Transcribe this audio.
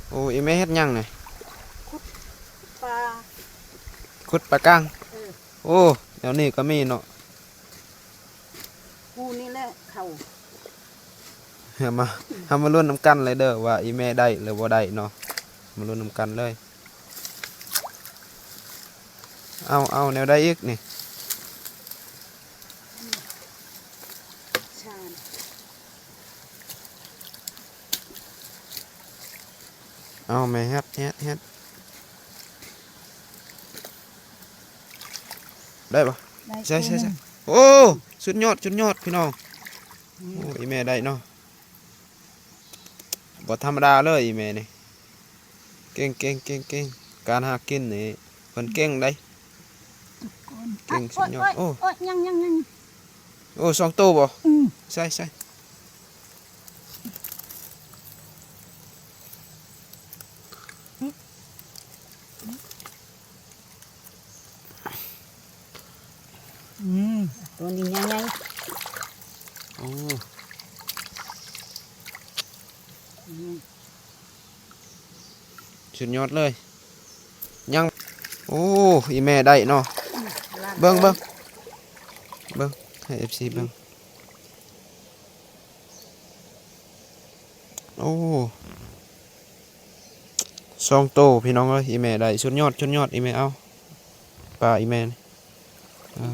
ໂອ້ ອີ່ແມ່ເຮັດຫຍັງນີ້? ຂຸດປາ ຂຸດປາກາງ. ເອີ ໂອ້ ແນວນີ້ກໍມີເນາະ. ກູນີ້ແຫຼະເຂົາ. ເຮົາມາ ເຮົາມາລຸ້ນນຳກັນເລີຍເດີ ວ່າອີ່ແມ່ໄດ້ຫຼືບໍ່ໄດ້ເນາະ. ມາລຸ້ນນຳກັນເລີຍ. ເອົາ ເອົາແນວໃດອີກນີ້? ເອົາແມ່ ແຮັດ ແຮັດ ແຮັດ ໄດ້ບໍ່? ໄດ້ ໃສ່ ໃສ່ ໃສ່. ໂອ້ ສຸດຍອດ ສຸດຍອດ ພີ່ນ້ອງ. ໂອ້ ອີ່ແມ່ໄດ້ເນາະ. ບໍ່ທຳມະດາເລີຍອີ່ແມ່ນີ້ ເກັ່ງໆໆໆ. ການຫາກິນນີ້ເພິ່ນເກັ່ງໃດ໋. ເກັ່ງສຸດຍອດ. ໂອ້ ໂອ້ຍ ຍັງໆໆ ໂອ້ ສອງໂຕບໍ່? ອື ໃສ່ ໃສ່. ອືມ ໂຕນີ້ໃຫຍ່ໆ. ໂອ້ ອືມ ສຸດຍອດເລີຍ. ຍັງ ໂອ້ ອີ່ແມ່ໄດ້ເນາະ. ອືມ ເບິ່ງ ເບິ່ງ ເບິ່ງ ໃຫ້ເອັຟຊີເບິ່ງ. ໂອ້ ສອງໂຕພີ່ນ້ອງເອີຍ ອີ່ແມ່ໄດ້. ສຸດຍອດ ສຸດຍອດ ອີ່ແມ່. ເອົາ ປາອີ່ແມ່ນີ້ ເອີ.